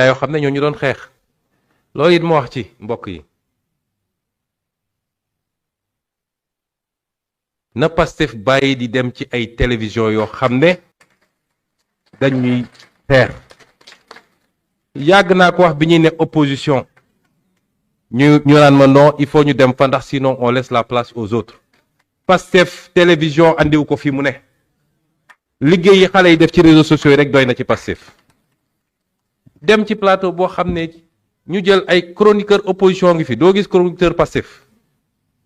yoo xam ne ñoo ñu doon xeex loolu it moo wax ci mbokk yi na Pastef bàyyi di dem ci ay télévision yoo xam ne dañuy xeex yàgg naa ko wax bi ñuy ne opposition ñu naan ma non il faut ñu dem fa ndax sinon on laisse la place aux autres Pastef télévision andiwu ko fi mu ne liggéey yi xale yi def ci réseaux sociaux yi rek doy na ci Pastef dem ci plateau boo xam ne ñu jël ay chroniqueur opposition ngi fi doo gis chroniqueur Pastef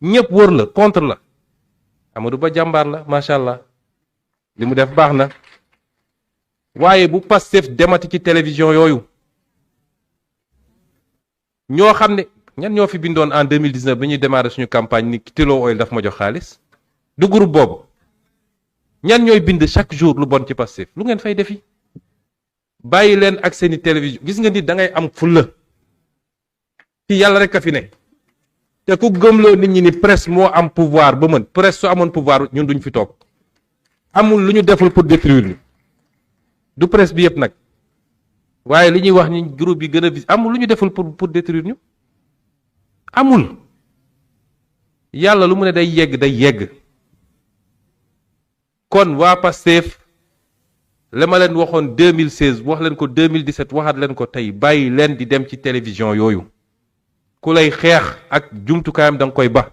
ñëpp wër la contre la Amadou Ba jàmbaar la macha allah li mu def baax na waaye bu Pastef demati ci télévision yooyu ñoo xam ne ñan ñoo fi bindoon en 2019 bi ñuy démarrer suñu campagne ni Tullow Oil daf ma jox xaalis du groupe boobu ñan ñooy bind chaque jour lu bon ci Pastef lu ngeen fay defi bàyyi leen ak seeni télévision gis nga nit da ngay am fulla fi yàlla rek a fi ne te ku gëmloo nit ñi ni presse moo am pouvoir ba mën presse su amoon pouvoir ñun duñ fi toog amul lu ñu deful pour détruire ñu du presse bi yëpp nag waaye li ñuy wax ni groupe yi gën a vis amul lu ñu deful pour détruire ñu amul yàlla lu mu ne day yegg kon waa Pastef la ma leen waxoon 2016 wax leen ko 2017 waxaat leen ko tey bàyyi leen di dem ci télévision yooyu ku lay xeex ak jumtukaayam da nga koy ba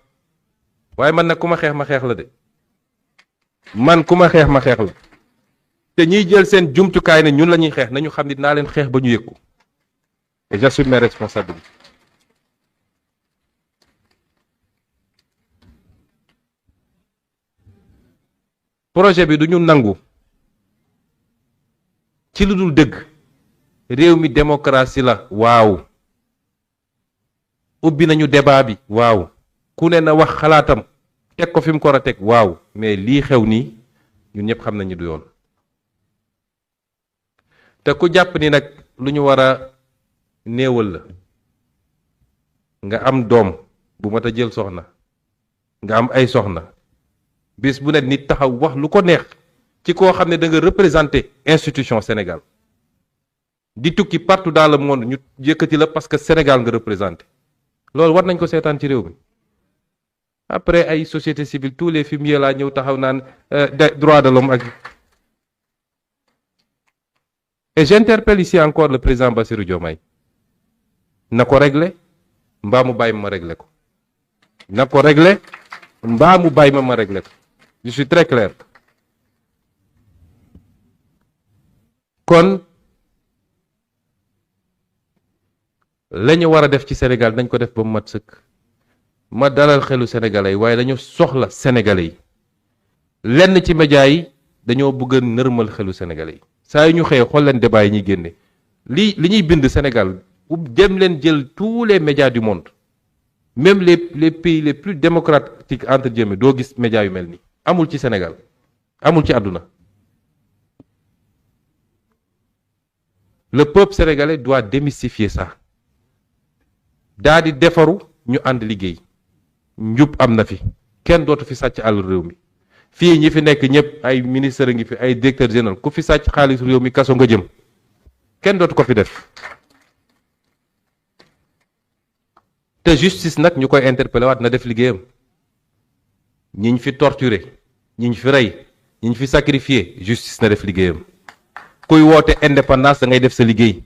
waaye man nag ku ma xeex ma xeex la de man ku ma xeex ma xeex la te ñiy jël seen jumtukaay ne ñun la ñuy xeex nañu xam ni naa leen xeex ba ñu yëg ko et j'assume mes responsabilités. projet bi du ñu nangu ci lu dul dëgg réew mi démocratie la waaw ubbi nañu débat bi waaw ku ne na wax xalaatam teg ko fi mu ko war a teg waaw mais lii xew nii ñun ñëpp xam nañu du yoon te ku jàpp ni nag lu ñu war a néewal la nga am doom bu mat a jël soxna nga am ay soxna bis bu ne nit taxaw wax lu ko neex ci koo xam ne da nga représenter institution Sénégal di tukki partout dans le monde ñu yëkkati la parce que Sénégal nga représenter loolu war nañ ko seetaan ci réew mi après ay société civile tous les fumiers laa ñëw taxaw naan droit de l'homme ak et j'interpelle ici encore le président Bassirou Diomaye na ko régler mbaa mu bàyyi ma régler ko na ko régler mbaa mu bàyyi ma régler ko je suis très clair kon la ñu war a def ci Sénégal dañ ko def ba mu mat sëkk ma dalal xelu sénégalais yi waaye dañu soxla sénégalais yi lenn ci médias yi dañoo bëgg a nërmal xelu sénégalais yi saa yu ñu xëyee xool leen débat yi ñuy génne li ñuy bind Sénégal dem leen jël tous les médias du monde même les pays les plus démocratiques entre guillemets doo gis médias yu mel nii amul ci Sénégal amul ci àdduna le peuple sénégalais doit démystifier ça daa di defaru ñu ànd liggéey njub am na fi kenn dootu fi sàcc àll réew mi fii ñi fi nekk ñëpp ay ministre ngi fi ay directeur général ku fi sàcc xaalis réew mi kaso nga jëm kenn dootu ko fi def te justice nag ñu koy interpellé waat na def liggéeyam ñi ñu fi torturé ñi ñu fi rey ñi ñu fi sacrifié justice na def liggéeyam kuy woote indépendance da ngay def sa liggéey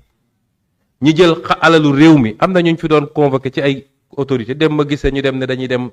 ñi jël alalu réew mi am na ñu fi doon convoqué ci ay autorité dem ma gisee ñu dem ne dañuy dem